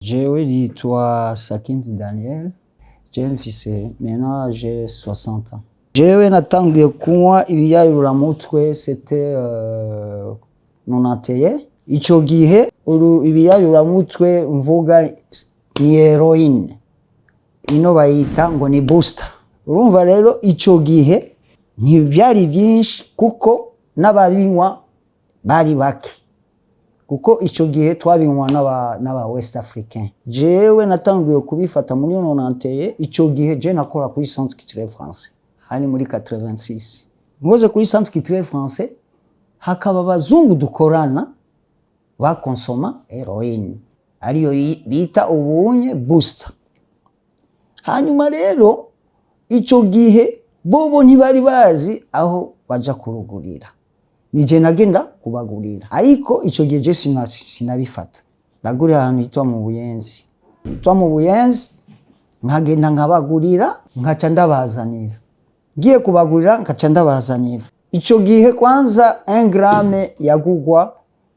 Jewe nitwa Sakindi Daniel, jewe mfise maintenant j'ai 60 ans. Jewe natanguye kunywa ibiyayuramutwe, c'était 91. Ico gihe ibiyayuramutwe mvuga ni héroïne, ino bayita ngo ni booster. Urumva rero ico gihe ntivyari vyinshi kuko n'ababinywa bari bake, kuko ico gihe twabinywa n'aba West Africain. Jewe natanguye kubifata muri 91. Ico gihe je nakora kuri Centre Culturel Français, hari muri 86. Nkoze kuri Centre Culturel Français, hakaba abazungu dukorana bakonsoma héroïne, ariyo bita ubunye booster. Hanyuma rero ico gihe bobo ntibari bazi aho baja kurugurira, nije nagenda kubagurira. Ariko ico gihe je sinabifata, ndagurira ahantu hitwa mu Buyenzi, hitwa mu Buyenzi, nkagenda nkabagurira, nkaca ndabazanira. Ngiye kubagurira, nkaca ndabazanira. Ico gihe kwanza 1 gramme yagugwa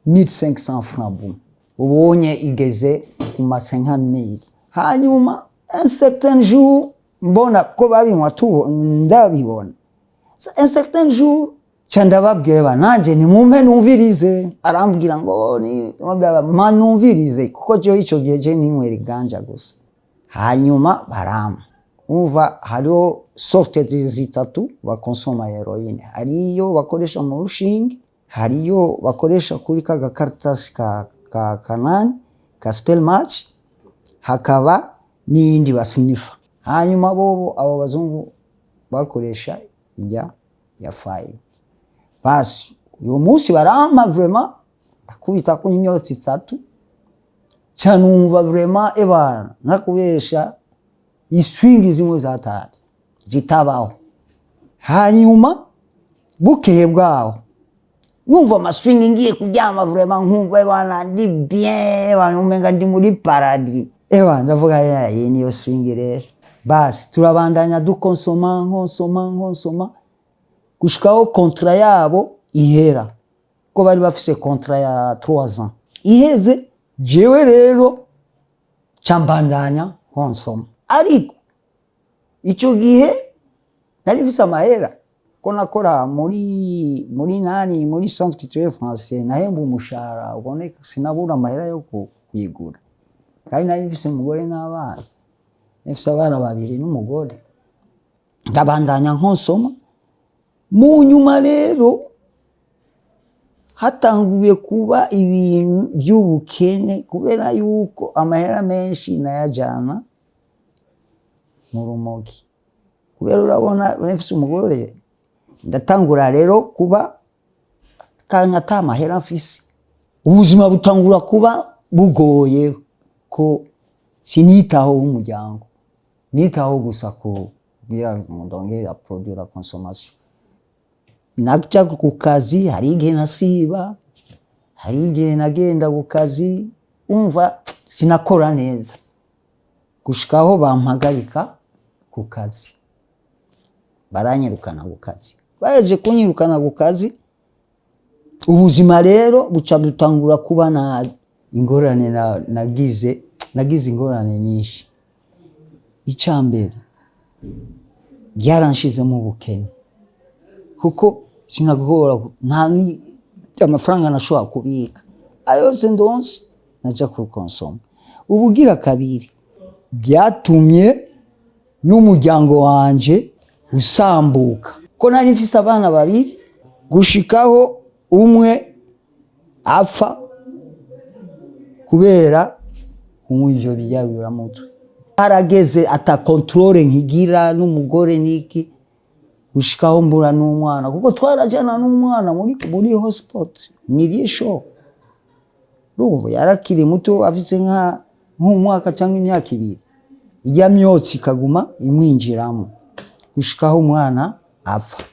1500 francs bu, ubonye igeze ku ma 50 000. Hanyuma un certain jour mbona ko babinywa, ndabibona, un certain jour ca ndababwira ba nanje nimumpe numvirize. Arambwira ngo ni ma numvirize, kuko jewe ico gihe je ninywera iganja gusa. Hanyuma barampa. Umva, hariho sorte zitatu bakonsoma héroïne: hariyo bakoresha mu rushinge, hariyo bakoresha kuri ka gakaratasi ka kanani ka spell match, hakaba n'iyindi basinifa. Hanyuma bobo abo bazungu bakoresha ijya ya fine. Basi uyu munsi barampa, vraiment ndakubita ku imyotsi itatu, ca numva vraiment, ebana, ntakubesha, iswingi zimwe zatari zitabaho. Hanyuma bukeye bwaho numva amaswingi, ngiye kuryama, vraiment nkumva, ebana, ndi bien, ebana, umenga ndi muri paradis. Eba ndavuga: "Ya, iyi niyo swingi rero." Basi turabandanya dukonsoma, nkonsoma, nkonsoma, gushikaho contrat yabo ihera, ko bari bafise contrat ya 3 ans. Iheze, jewe rero ca mbandanya nkonsoma. Ariko ico gihe nari mfise amahera ko nakora muri nani, muri Centre Culturel Français, nahemba umushahara uboneka, sinabura amahera yo kuyigura. Kandi nari mfise umugore n'abana, nari mfise abana babiri n'umugore. Ndabandanya nkonsoma. Mu nyuma rero hatanguye kuba ibintu by'ubukene, kubera yuko amahera menshi nayajana mu rumogi, kubera urabona nari mfise umugore. Ndatangura rero kuba kanya ata mahera mfise, ubuzima butangura kuba bugoye, ko sinitaho umuryango, nitaho gusa kugira ngo ndongere produire la consommation. Naja ku kazi, hari igihe nasiba, hari igihe nagenda ku kazi, umva, sinakora neza, gushikaho bampagarika ku kazi, baranyirukana ku kazi. Baheje kunyirukana ku kazi, ubuzima rero buca butangura kuba nabi. Ingorane nagize ingorane nyinshi. Icya mbere, byaranshizemo ubukene, kuko sinagobora nta ni amafaranga nashobora kubika, ayo yose ndonse naja kukonsoma. Ubugira kabiri, byatumye n'umuryango wanje usambuka, ko nari mfise abana babiri, gushikaho umwe apfa kubera kunywa ivyo biyayuramutwe. Harageze ata contrôle nkigira n'umugore niki, gushikaho mbura n'umwana, kuko twarajana n'umwana muri hotspot milieu chaud. Urumva yarakiri muto, afise nk'umwaka cyangwa imyaka 2, ijya myotsi ikaguma imwinjiramo gushikaho umwana apfa.